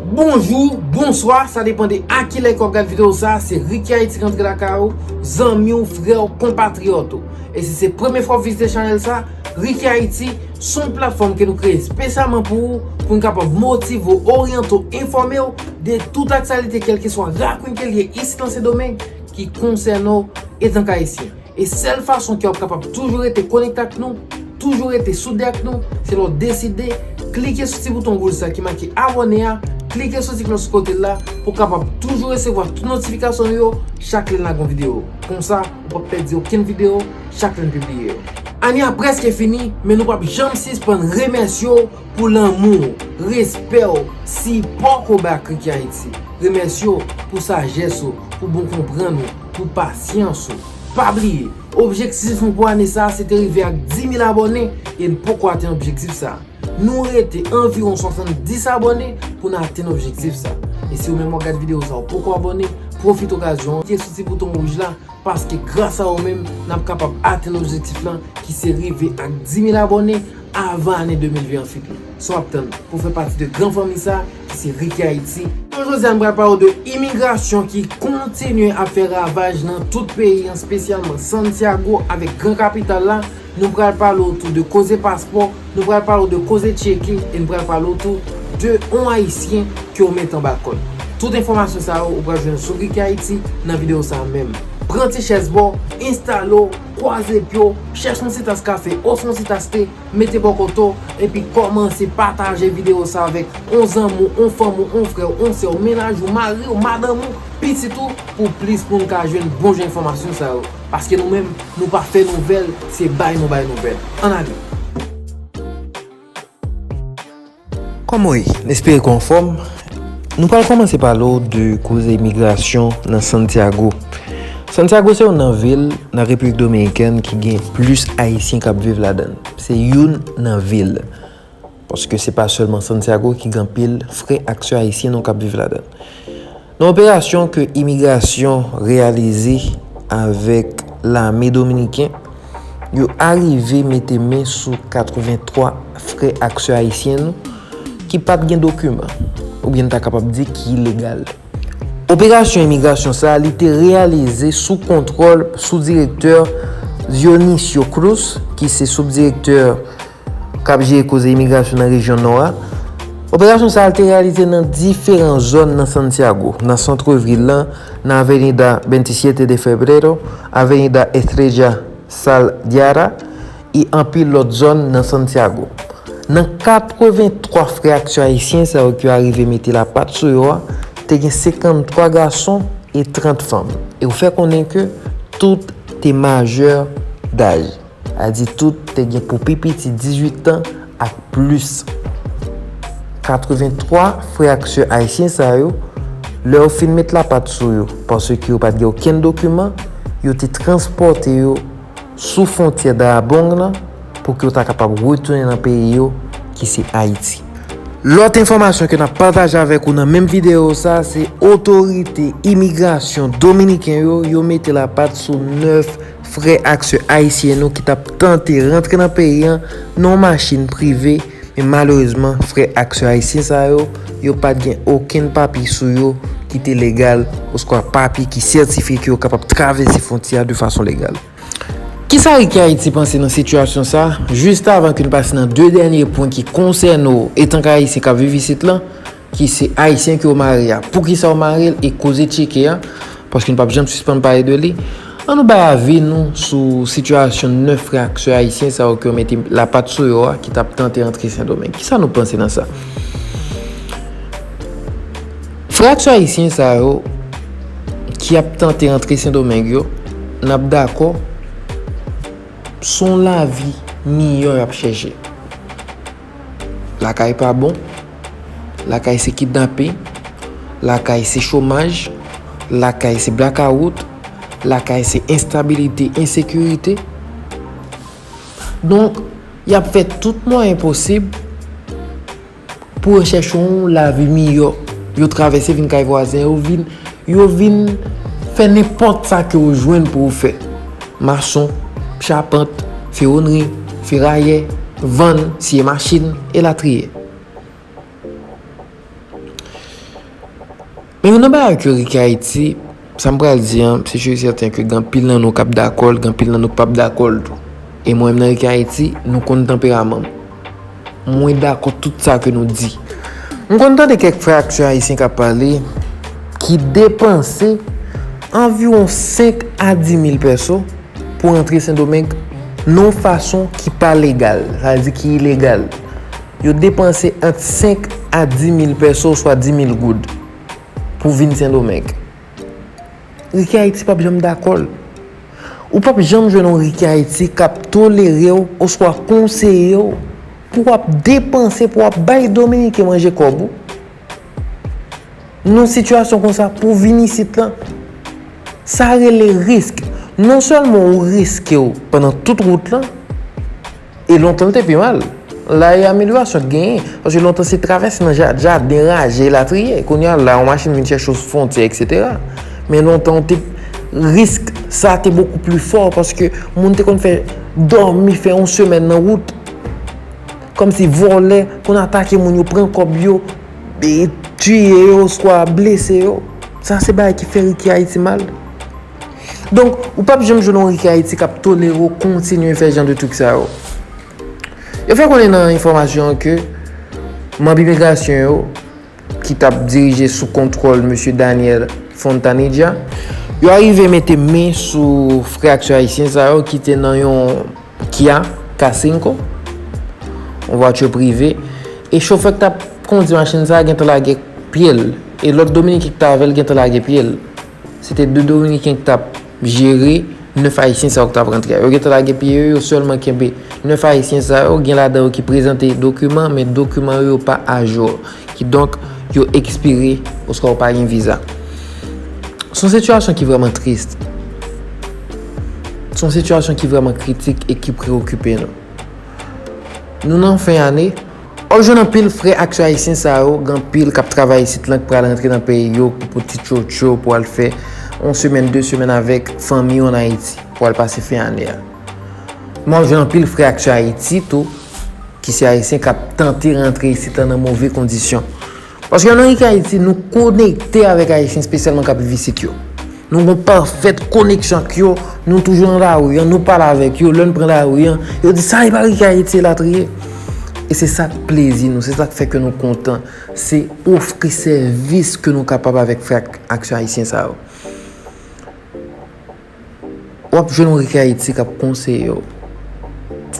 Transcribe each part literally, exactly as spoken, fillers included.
Bonjou, bonswa, sa depann de a kilè ke w ap gad videyo sa, se Ricky Haiti k antre lakay ou, zanmi w, frè w, konpatriyòt ou. E si se premye fwa w vizite chanèl sa, Ricky Haiti se yon platfòm ke nou kreye espesyalman pou ou, pou n kapab motive w, oryante w, enfòme w de tout aktyalite, kèlkeswa rakwen ke l ye isit nan Sendomeng, ki konsène w etanke Ayisyen. E sèl fason ke w ap kapab toujou rete konekte ak nou, toujou rete soude ak nou, se lè w deside klike sou ti bouton wouj sa ki make abòne a, klike sou ti klòch sou kote l la pou w kapab toujou resevwa tout notifikasyon nou yo chak lè n lage yon videyo. Konsa, ou p ap pèdi okenn videyo chak lè n pibliye yo. Ane a prèske fini, men nou p ap janm sispann remèsye w pou lanmou w, respè w, sipò ke w bay ak Ricky Haiti. Remèsye w pou sajès ou, pou bon konprann ou, pou pasyans ou. Pa bliye, objektif nou pou ane sa a se te rive ak dis mil abòne e n poko atenn objektif sa a. Nou rete anviwon swasanndis abòne pou n atenn objektif sa a. E si ou menm w ap gad videyo sa a, ou poko abòne, pwofite okazyon an, klike sou ti bouton wouj la, paske gras a ou menm, n ap kapab atenn objektif lan ki se rive ak dis mil abòne avan ane de mil ven an fini. Sa w ap tann pou w fè pati de gran fanmi sa a ki se Ricky Haiti. Jodi a, nou pral pale w de imigrasyon ki kontinye ap fè ravaj nan tout peyi an, espesyalman Santiago avèk gran kapital la. Nou pral pale w tou de koze paspò, nou pral pale w de koze tcheke, e nou pral pale w tou de yon Ayisyen ke w mete anba kòd. Tout enfòmasyon sa yo, ou pral jwenn sou Ricky Haiti nan videyo sa a menm. Pran ti chèz ba w, enstale w, kwaze pye w, chèche yon ti tas kafe oswa yon ti tas te, mete bò kote w, epi kòmanse pataje videyo sa a avèk yon zanmi w, yon fanmi w, yon frè w, yon sè w, mennaj ou, mari w, madanm ou, pitit ou, pou plis moun ka jwenn bon jan enfòmasyon sa yo. Paske nou menm, nou pa fè nouvèl, se bay nou bay nouvèl. Ann ale! Kòman w ye? N espere ke w anfòm. Nou pral kòmanse pale w de koze imigrasyon nan Santiago. Santiago se youn nan vil nan Repiblik Dominikèn ki gen plis Ayisyen k ap viv ladan l. Se youn nan vil. Paske se pa sèlman Santiago ki gen anpil frè ak sè ayisyen non k ap viv ladan l. Nan operasyon ke imigrasyon reyalize avèk lame dominiken, yo arive mete men sou katrevenntwa frè ak sè ayisyen nou ki pa t gen dokiman, oubyen n ta kapab di ki ilegal. Operasyon imigrasyon sa a, li te reyalize sou kontwòl sou-direktè Dionisio Cruz, ki se sou-direktè k ap jere koze imigrasyon nan rejyon Nò a. Operasyon sa a te reyalize nan diferan zòn nan Santiago, nan sant vil lan, nan Avenida veintisiete de Febrero, Avenida Estrella Saldiara, e anpil lòt zòn nan Santiago. Nan katrevenntwa frè ak sè ayisyen sa yo ki yo arive mete lapat sou yo a, te gen senkanntwa gason e trant fanm. E ou fè konnen ke tout te majè daj. A di tout te gen pou pi piti dizuit tan ak plis. Katrevenntwa frè ak sè ayisyen sa yo, lè yo fin met lapat sou yo, paske yo pa t gen okenn dokiman, yo te transpòte yo sou fwontyè Dajabón lan pou ke yo ta kapab retounen nan peyi yo, ki se Ayiti. Lòt enfòmasyon ke n ap pataje avèk ou nan menm videyo sa, se otorite imigrasyon dominiken yo, yo mete lapat sou nèf frè ak sè ayisyen nou ki t ap tante rantre nan peyi an nan yon machin prive, men malerezman, frè ak sè ayisyen sa yo, yo pa t gen okenn papye sou yo ki te legal, oswa papye ki sètifye ke yo kapab travèse fwontyè a de fason legal. Kisa Ricky Haiti panse nan sitiyasyon sa a? Jis avan ke n pase nan de dènye pwen ki konsène w etanke Ayisyen k ap viv isit lan, ki se Ayisyen ke w mare a, poukisa w mare l e koze tcheke a, paske n p ap janm sispann pale de li. Ann nou bay avi nou sou sitiyasyon nèf frè ak sè ayisyen sa yo ke yo mete lapat sou yo a, ki t ap tante rantre Sendomeng. Kisa nou panse nan sa? Frè ak sè ayisyen sa yo ki ap tante rantre Sendomeng yo, n ap dakò, se yon lavi miyò y ap chèche. Lakay pa bon, lakay se kidnape, lakay se chomaj, lakay se blakawout, lakay se enstabilite, ensekirite. Donk, y ap fè tout mwayen posib pou yo chèche yon lavi miyò. Yo travèse vin kay vwazen yo, vin, yo vin fè nenpòt sa ke yo jwenn pou yo fè. Mason, chapant, fewonri, ferayè, vann, siye machin, elatriye. Men youn nan bagay ke Ricky Haiti, sa m pral di an, se sur et certain ke gen anpil nan nou k ap dakò l, gen anpil nan nou k p ap dakò l tou. E mwen menm nan Ricky Haiti, nou konn tanperaman m. Mwen dakò tout sa ke nou di. M konn tande kèk frè aktè ayisyen k ap pale, ki depanse anviwon senk a dis mil pèso pou rantre Sendomeng nan yon fason ki pa legal, sa vle di ki ilegal. Yo depanse ant senk a dis mil pèso oswa dis mil goud pou vin Sendomeng. Ricky Haiti p ap janm dakò l. Ou p ap janm jwenn yon Ricky Haiti k ap tolere w oswa konseye w pou w ap depanse, pou w ap bay Dominiken manje kòb ou. Nan sitiyasyon konsa, pou w vin isit lan, sa rele risk. Non sèlman ou riske w pandan tout wout lan, e lontan l te pi mal. La, e amelyorasyon k genyen, paske lontan se travèse nan ja-, jaden, raje, elatriye. Kounye a la, yon machin vin chèche w sou fwontyè, etsetera. Men lontan, te, risk sa te bokou pli fò, paske moun te konn fè dòmi, fè yon semèn nan wout. Kòmsi vòlè konn atake moun yo, pran kòb yo, e tiye yo, oswa blese yo. Sa se bagay ki fè Ricky Haiti mal. Donk, ou p ap janm jwenn yon Ricky Haiti k ap tolere w kontinye fè jan de trik sa yo. Yo fè konnen nan enfòmasyon an ke manm imigrasyon yo, ki t ap dirije sou kontwòl mesye Daniel Fontanilla, yo arive mete men sou frè aktè ayisyen sa yo ki te nan yon Kia K senk, yon vwati prive, e chofè k t ap kondi machin sa a gentan lage pye l, e lòt Dominiken ki t avè l gentan lage pye l. Se te de Dominiken ki t ap jere nèf Ayisyen sa yo ki t ap rantre a. Yo gentan lage pye yo, yo sèlman kenbe nèf Ayisyen sa yo, gen ladan yo ki prezante dokiman, men dokiman yo, yo pa ajou. Kidonk, yo ekspire, oswa yo pa gen viza. Se yon sitiyasyon ki vrèman tris. Se yon sitiyasyon ki vrèman kritik e ki preokipe nou. Nou nan fen ane, w ap jwenn anpil frè aktè ayisyen sa yo, gen anpil k ap travay isit lan, k pral rantre nan peyi yo pou ti tchotcho, pou al fè yon semèn, de semèn avèk fanmi yo ann Ayiti, pou al pase fen ane a. Men w ap jwenn anpil frè aktè Ayiti tou, ki se ayisyen k ap tante rantre isit lan nan move kondisyon. Paske ann Ricky Haiti, nou konekte avèk ayisyen espesyalman k ap viv isit yo. Nou gon pafèt koneksyon ak yo, nou toujou nan lari an, nou pale avèk yo, lè n pran lari an, yo di, "Sa e pa Ricky Haiti, elatriye." E se sa k plezi nou, se sa k fè ke nou kontan. Se ofri sèvis ke nou kapab avèk frè ak, aksyon ayisyen sa yo. W ap jwenn yon Ricky Haiti k ap konseye w.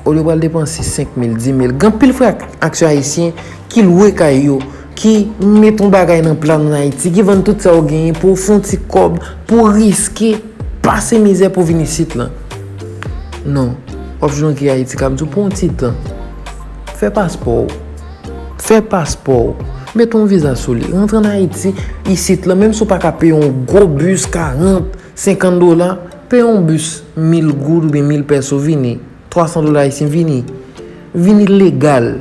Olye w pral depanse senk mil, dis mil, gen anpil frè ak, aksyon ayisyen ki lwe kay yo, ki met yon bagay nan plan ann Ayiti, ki vann tout sa yo genyen pou w fè yon ti kòb, pou w riske pase mizè pou w vin isit lan. Non, w ap jwenn yon Ricky Haiti k ap di w pou yon ti tan. Fè paspò w. Fè paspò w. Met yon viza sou li. Rantre ann Ayiti, isit lan, menm si w pa ka peye yon gwo bis karant, senkant dola, peye yon bis mil goud oubyen mil pèso, vini. Twa san dola ayisyen, vini. Vini legal.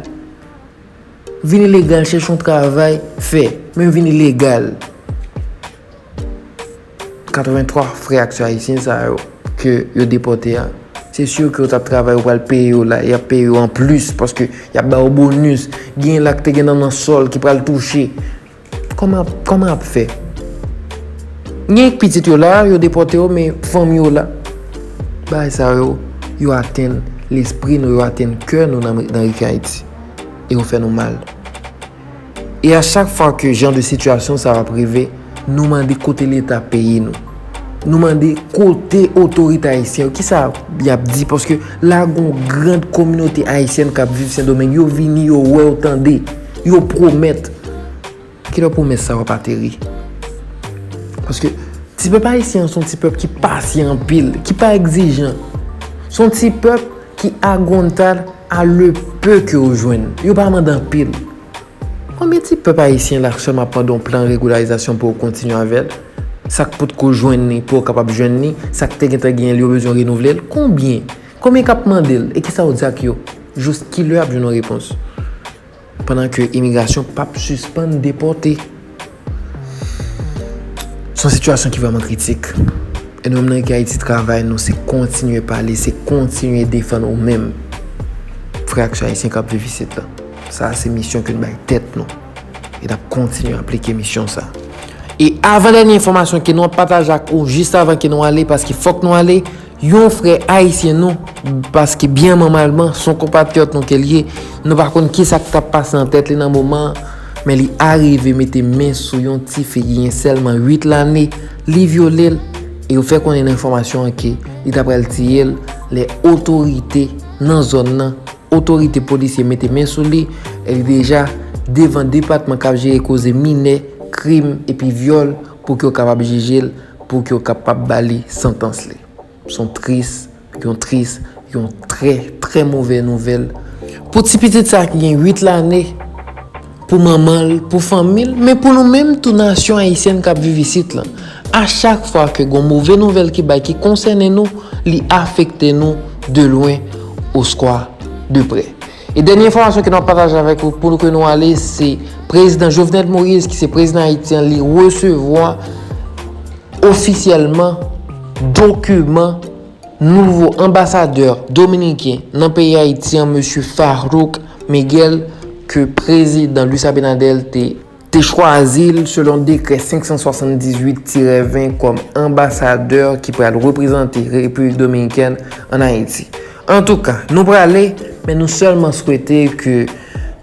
Vini legal, chèche yon travay, fè. Men vini legal. Katrevenntwa frè aksyon ayisyen sa yo ke yo depòte a, se si ke yo t ap travay, yo pral peye yo la, y ap peye yo anplis, paske y ap ba yo bonis. Gen la k te gen nan, nan sòl ki pral touche. Kòman, kòman ap fè? Gen pitit yo la, yo depòte yo, men fanmi yo la. Bagay sa yo, yo atenn lespri nou, yo atenn kè nou nan, nan Ricky Haiti. E yo fè nou mal. E a chak fwa ke jan de sitiyasyon sa yo ap rive, nou mande kote Leta peyi nou. Nou mande kote otorite ayisyen yo, kisa y ap di, paske la gon grand kominote ayisyèn k ap viv Sendomeng, yo vini, yo wè, yo tande, yo pwomèt. Kilè pwomès sa yo ap ateri? Paske ti pèp ayisyen an se yon ti pèp ki pasyan anpil, ki pa egzijan. Se yon ti pèp ki agontal a le peu ke yo jwenn. Yo pa mande anpil. Konbyen ti pèp ayisyen la sèlman ap mande yon plan regularizasyon pou yo kontinye avè l? Sa k potko jwenn li, pou yo kapab jwenn li, sa k te gentan genyen l, yo bezwen renouvle l? Konbyen? Konbyen k ap mande l? E kisa yo di ak yo? Jous kilè y ap jwenn yon repons? Pandan ke imigrasyon p ap sispann depòte. Se yon sitiyasyon ki vrèman kritik. E nou menm nan Ricky Haiti, travay nou se kontinye pale, se kontinye defann ou menm, frè aksyon ayisyen k ap viv isit la. Sa a se misyon ke n bay tèt nou. E n ap kontinye aplike misyon sa. E avan dènye enfòmasyon ke nou ap pataje ak ou jis avan ke nou ale, paske fòk nou ale, yon frè ayisyen nou, paske byen manmalman, se yon konpatriyòt nou ke l ye, nou pa konn kisa k t ap pase nan tèt li nan moman an, men li arive mete men sou yon tifi ki gen sèlman uit lane, li vyole l, e yo fè konnen nan enfòmasyon an ke li ta pral tiye l, lè otorite nan zòn nan, otorite polisye mete men sou li, e li deja devan depatman k ap jere koze minè, krim epi vyòl pou ke yo kapab jije l, pou ke yo kapab ba li santans li. Se yon tris, yon tris, yon trè, trè move nouvèl pou ti pitit sa ki gen uit lane, pou manman l, pou fanmi l, men pou nou menm tou nasyon ayisyèn k ap viv isit lan. A chak fwa ke gon move nouvèl ki bay ki konsène nou, li afekte nou de lwen oswa de prè. E dènye enfòmasyon ke nou ap pataje avèk ou pou nou ke nou ale, se prezidan Jovenel Moïse, ki se prezidan ayisyen, li resevwa ofisyèlman dokiman nouvo anbasadè dominiken nan peyi Ayiti an, mesye Farouk Miguel, ke prezidan Luis Abinader te, te chwazi l selon dekrè senk san swasanndizuit tirè ven kòm anbasadè ki pral reprezante Repiblik Dominikèn ann Ayiti. Antouka, nou prale, men nou sèlman swete ke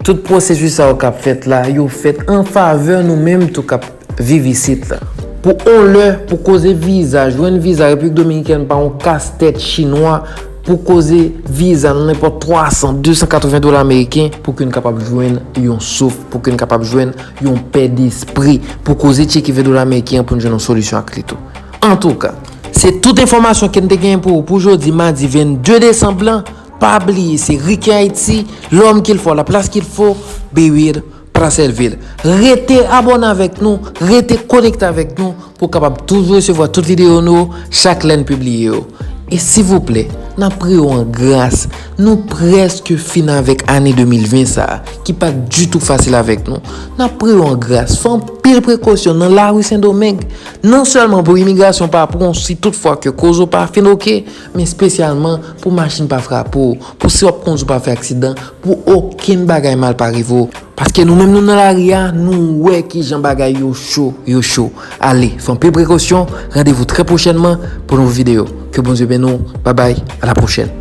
tout pwosesis sa yo k ap fèt la, yo fèt an favè nou menm tou k ap viv isit la. Pou on lè, pou koze viza, jwenn viza Repiblik Dominikèn pa yon kastèt chinwa, pou koze viza nan nenpòt twa san, de san katreven dola ameriken, pou ke n kapab jwenn yon souf, pou ke n kapab jwenn yon pè despri, pou koze tcheke ven dola ameriken an pou n jwenn yon solisyon ak li tou. Antouka, se tout enfòmasyon ke n te genyen pou ou pou jodi madi vennde desanm lan. Pa bliye, se Ricky Haïti, l'homme qu'il faut, la place qu'il faut, Bewir Praselville. Rete abòne avèk nou, rete konekte avèk nou pou w kapab toujou resevwa tout videyo nou chak lè n pibliye yo. E silvouplè, n ap priye w an gras, nou prèske fin avèk ane de mil ven sa a, ki pa t ditou fasil avèk nou. N ap priye w an gras, fè anpil prekosyon nan lari Sendomeng, non sèlman pou imigrasyon pa pran w si toutfwa ke koze w pa fin oke, men espesyalman pou machin pa frape w, pou si w ap kondui w pa fè aksidan, pou okenn bagay mal pa rive w. Paske nou menm nou nan lari a, nou wè kijan bagay yo cho, yo cho. Ale, fè anpil prekosyon, randevou trè pwochènman pou nouvo videyo. Ke Bondye beni w, babay, a la pwochèn.